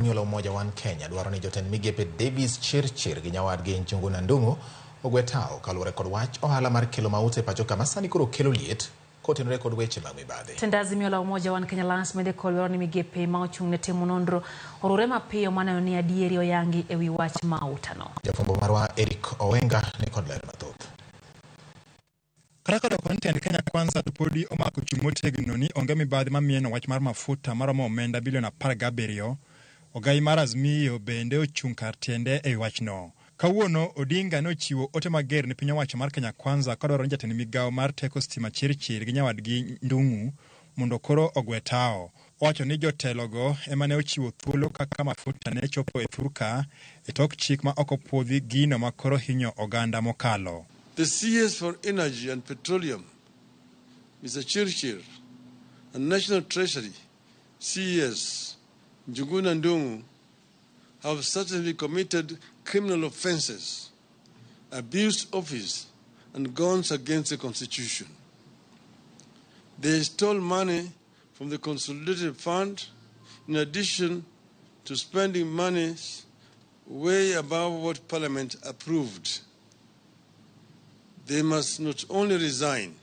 Azimio la Umoja One Kenya dwaro ni jotend migepe Davis Chirchir gi nyawadgi Njuguna Ndung'u ogwe tao kaluwore kod wach ohala mar kelo mauta e pacho ka ma sani koro kelo liet kotenore kod weche mag mibadhi. Tend Azimio la Umoja One Kenya Alliance bende kod dwaro ni migepe ma ochung' ne timo nonro orure mapiyo maneno ni adieri oyangi e wi wach mautano. Jafwambo marwa Eric Owenga ni kod ler mathoth. Kata kodoko ni tend Kenya Kwanza to podi omako chung' motegno ni onge mibadhi mamieno wach mar mafuta maromo omenda bilion 17, ogai mar Azimio bende ochung' kar tiende e wi wachno. Kawuono Odinga ne ochiwo ote mager ne piny owacho mar Kenya Kwanza kodwaro ni jatend migawo mar teko stima Chirchir gi nyawadgi Ndung'u mondo koro ogwe tao. Owacho ni jotelogo ema ne ochiwo thuolo kaka mafuta ne chopo e thurka e tok chik ma ok opuodhi gino ma koro hinyo oganda mokalo. The CS for Energy and Petroleum, Mr. Chirchir, and National Treasury, CS Njuguna Ndung'u, have certainly committed criminal offenses, abused office, and gone against the Constitution. They stole money from the Consolidated Fund in addition to spending monies way above what Parliament approved. They must not only resign,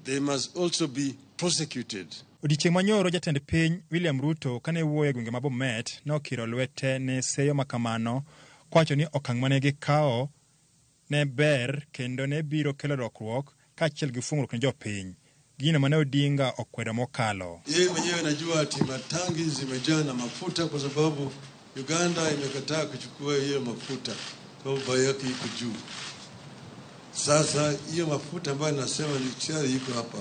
they must also be prosecuted. Odiechieng' manyoro jatend piny William Ruto kane wuoyo e gwenge ma Bomet ne okiro lwete ne seyo makamano kowacho ni okang' mane gikawo ne ber kendo ne biro kelo lokruok kaachiel gi fungruok ne jopiny. Gino mane Odinga okwedo mokalo. Yeye mwenyewe najua ati matangi zimejaa na mafuta kwa sababu Uganda imekataa kuchukua hiyo mafuta kwa sababu bei yake iko juu. Sasa hiyo mafuta ambayo nasema ni tayari iko hapa,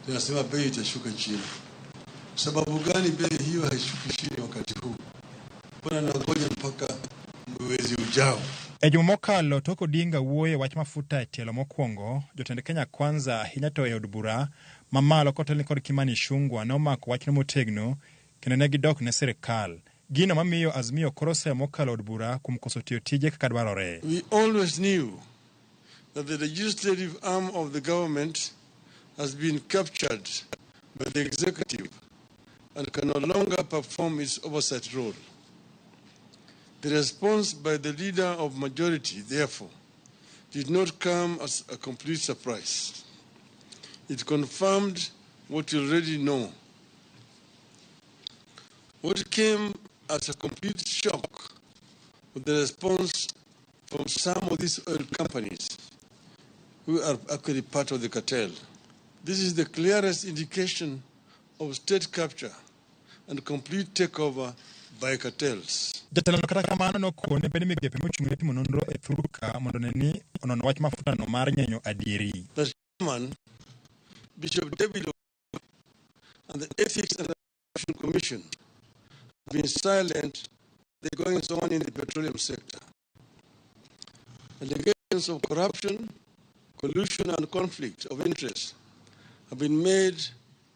tunasema bei itashuka chini. Sababu gani bei hiyo haishuki chini wakati huu? Mbona nangoja mpaka mwezi ujao? E juma mokalo tok Odinga wuoyo e wach mafuta e tielo mokwongo, jotend Kenya Kwanza ahinya to e od bura mamalo kotelni kod Kimani Ichung'wah ne omako wachno motegno kendo ne gidok ne sirikal. Gino mamiyo Azimio koro oseyo mokalo od bura kuom koso tiyo tije kaka dwarore. We always knew that the legislative arm of the government has been captured by the executive and can no longer perform its oversight role. The response by the leader of majority, therefore, did not come as a complete surprise. It confirmed what we already know. What came as a complete shock was the response from some of these oil companies who are actually part of the cartel. This is the clearest indication of state capture and complete takeover by cartels. Jatelono kata kamano nokone bende migepe mochung' ne timo nonro e thurka mondo one ni onono wach mafutano mar nyenyo adieri. The chairman, Bishop David and the Ethics and Corruption Commission have been silent the goings on in the petroleum sector. Allegations of corruption, collusion, and conflict of interest have been made,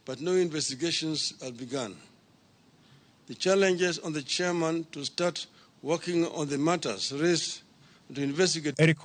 but no investigations have begun. The challenges on the chairman to start working on the matters raised and to investigate Eric